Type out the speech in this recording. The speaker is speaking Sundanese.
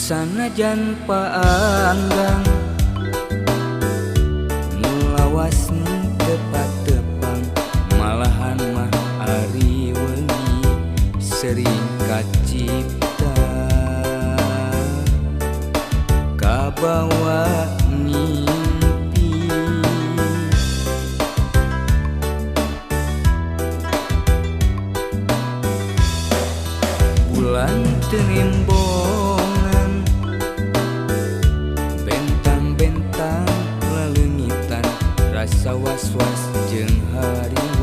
Sanajan paanggang nu lawas tepat tepang, malahan mah ari wengi sering kacipta kabawa mimpi. Bulan teu nembongan, bentang-bentang laleungitan, rasa was-was jeung hari.